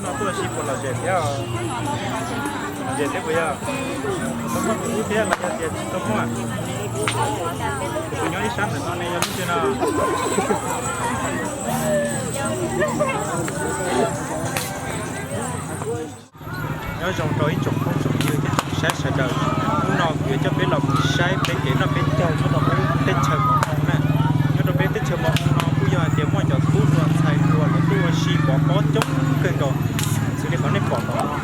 No tuaj ua si puas lom zem thiab? Lom zem thiab puas yog? Tau muaj tus hlub thiab los yog tias tsis tau muaj? Tus nyob ib sab ntawm no ne yog leej twg no? Nyob zoo rau ib tsoom phooj tsoom ywg thiab tsoom saib sawv daws. Hnub no kuv yuav coj peb los mus saib peb kev noj peb caug nyob rau peb teb chaws Mos Oo na. Nyob rau peb teb chaws Mos Oo no kuj yog hais tias muaj cov tub hluas ntxhais hluas lawv tuaj ua si pov pob coob kawg nkaus. Xws li qhov nej pom tom no,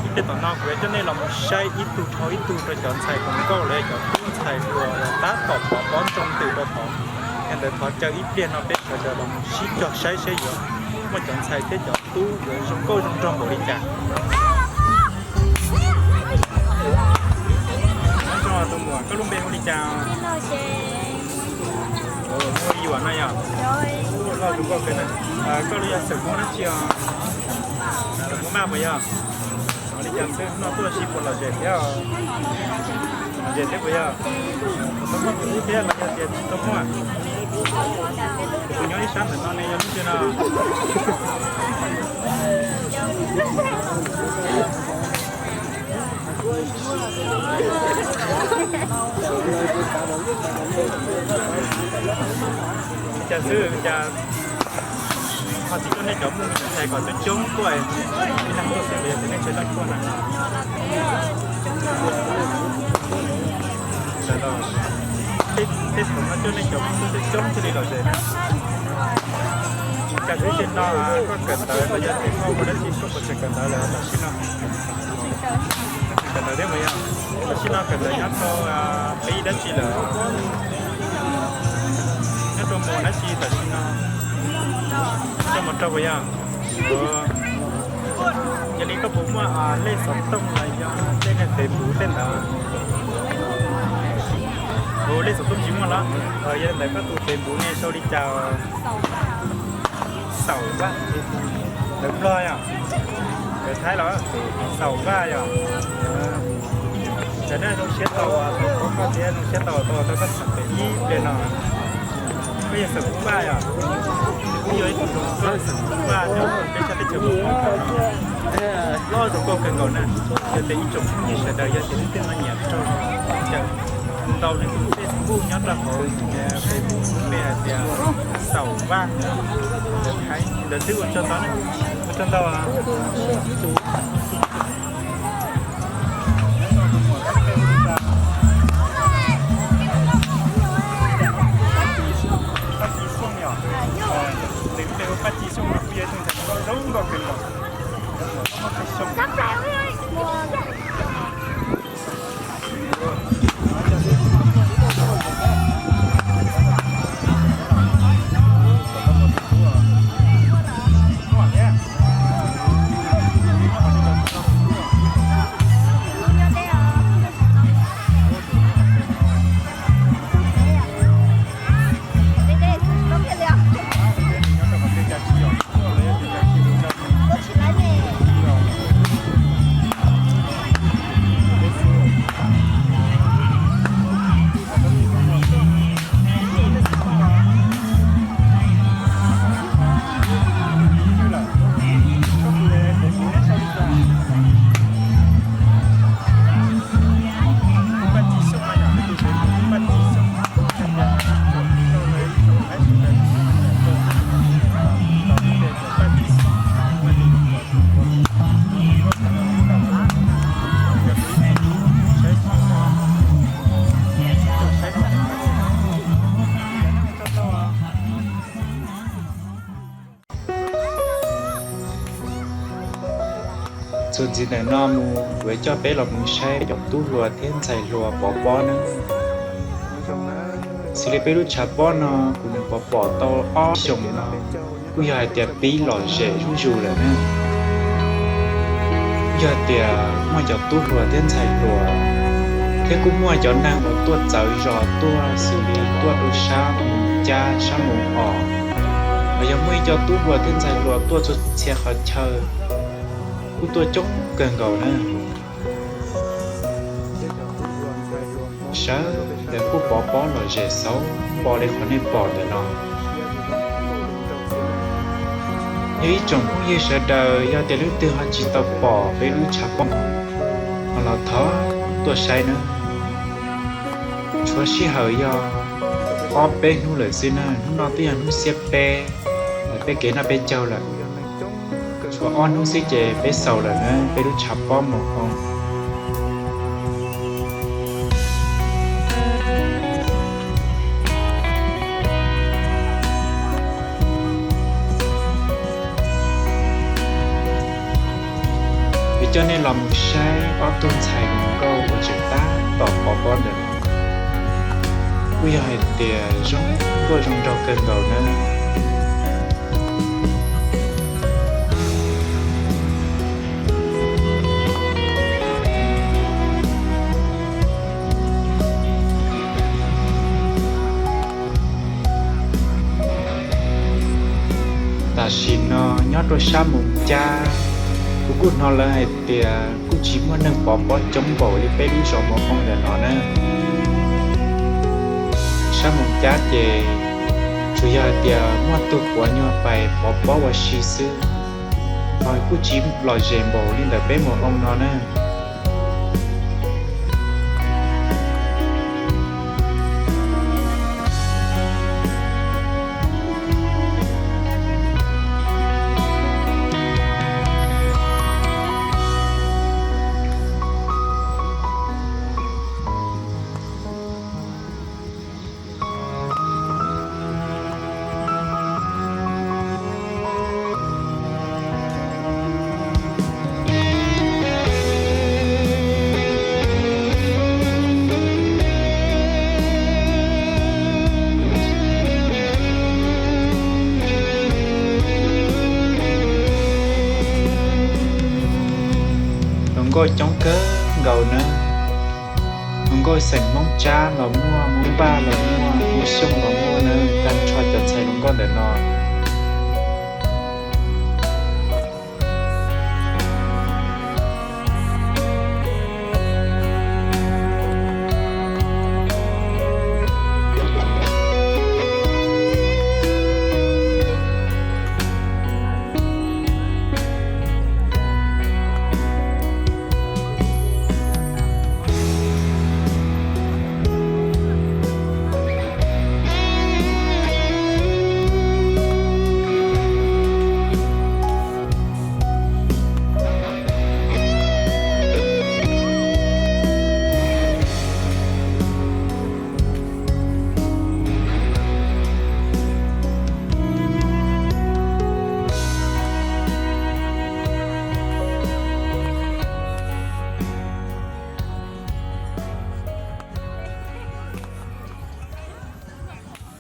ib pliag tom no kuv yuav coj nej los mus saib ib tug dhau ib tug rau cov ntxhais hluas nkauj los yog cov tub ntxhais hluas uas tab tom pov pob ntoo ntws rau tod. Yog ntawd thov caw ib pliag no peb sawv daws los mus sib cog saib seb yuav muaj cov ntxhais thiab cov tub yuav zoo nkauj zoo nraug npaum li cas. Nyob zoo tus muam, koj lub npe hu li cas? Hu Yuam no yog? Loj tus nkauj kawg na. Koj lub yog xeem Hmoob dab tsi os? Xeem Hmoob Vaj puas yog? Li cas xwb no tuaj ua si puas lom zem thiab? Lom zem thiab puas yog? Tau muaj tus hlub thiab los yog tias tsis tau muaj? Tus nyob ib sab ntawm no ne yog leej twg no? Li cas xwb, li cas ho tsis coj nej cov muaj ntxhais kom coob coob tuaj, ib leeg tuaj xwb los yog tias nej tsis tau tuaj na? Tej thaum no coj nej cov muaj coob coob thiaj li lom zem na. Cas xwb tsis no koj kawm ntawv los yog tias koj ua dab tsi, koj puas tseem kawm ntawv lawm tam sim no? Kawm ntawv thiab puas yog? Tam sim no kawm ntawv nyob rau peb dab tsi lawm? Nyob rau mos dab tsi tam sim no? Nyob rau mos rau puas yog? Yog li koj puas muaj lej xov tooj los yog tej niag Facebook tej ntawd? Lej xov tooj tsis muaj los? Yog li ntawd koj tus Facebook ne sau li cas? Xaum Vaj, ntawv Nplog yog? Ntawv Thaib los? Xaum Vaj yog? Ces nej zoo siab tau, tau koj thiab zoo siab tau tau tau koj tham pem ib pliag no. Koj yog Xaum Kub Vaj yog? Kuv yog ib tug zoo nkauj Xaum Kub Vaj nyob peb sab teb chaws Mos Kos no. Loj zoo nkauj kawg nkaus na. Yog tias ib tsoom phooj ywg sawv daws yog tias leej twg no nyiam raug caw ntau nws tus Facebook nyob rau hauv Facebook npe hais tias Xaum Vaj, ntawv Thaib ntawd twb ua tsaug ntau, ua tsaug ntau. Paj Ci Xyooj yog, nws lub npe hu Paj Ci Xyooj no kuj yog ib tug ntxhais zoo nkauj kawg nkaus. Txuas ntxiv ntawm no mus kuv yuav coj peb los mus saib cov tub hluas thiab ntxhais hluas pov pob na. Xws li peb lub tshav pob no kuv nws pov pom tau ob xyoos no, kuj yog hais tias pib lom zem zuj zus lawm na. Yog tias muaj cov tub hluas thiab ntxhais hluas, thiab kuj muaj cov neeg uas tuaj txawv zos tuaj xws li tuaj rau sab mus cab sab mus os, los yog muaj ib co tub hluas thiab ntxhais hluas tuaj txhua txhia qhov chaw, kuj tuaj coob kawg nkaus na. Sawv daws kuj pov pob lom zem xauv po li qhov nej pom ntawm no. Yog ib tsoom phooj ywg sawv daws, yog tias leej twg ho tsis tau pom peb lub tshav pob no los thov tuaj saib nawb. Tshuav sij hawm yog ob peb hnub lawm xwb na, hnub no twb yog hnub xiab peb lawm, peb kev noj peb caug lawm. Tshuav ob hnub xwb ces peb xaus lawm na peb lub tshav pob Moo Oo. Kuv coj nej los mus saib ob tug ntxhais hluas nkauj uas tseem tab tom pov pob ntawm no. Kuj yog hais tias zoo nkauj zoo nraug kawg nkaus na. Tam sim no nyob rau sab Moos Cab, kuv kuj hnov lawv hais tias kuj tsis muaj neeg pov pob coob npaum li peb lub zos Moo Oo ntawm no na. Sab Moos Cab ces tsuas yog hais tias muaj tug puav nyuag pais pov pob ua si xwb, ho kuj tsis lom zem npaum li ntawm peb Moo Oo no na. Hluas nkauj coob kawg nkaus na. Hluas nkauj xeem Hmoob Tsab los muaj, Hmoob Npaj los muaj, Hmoob Xyooj los muaj na, tag nrho cov ntxhais hluas nkauj ntawm no.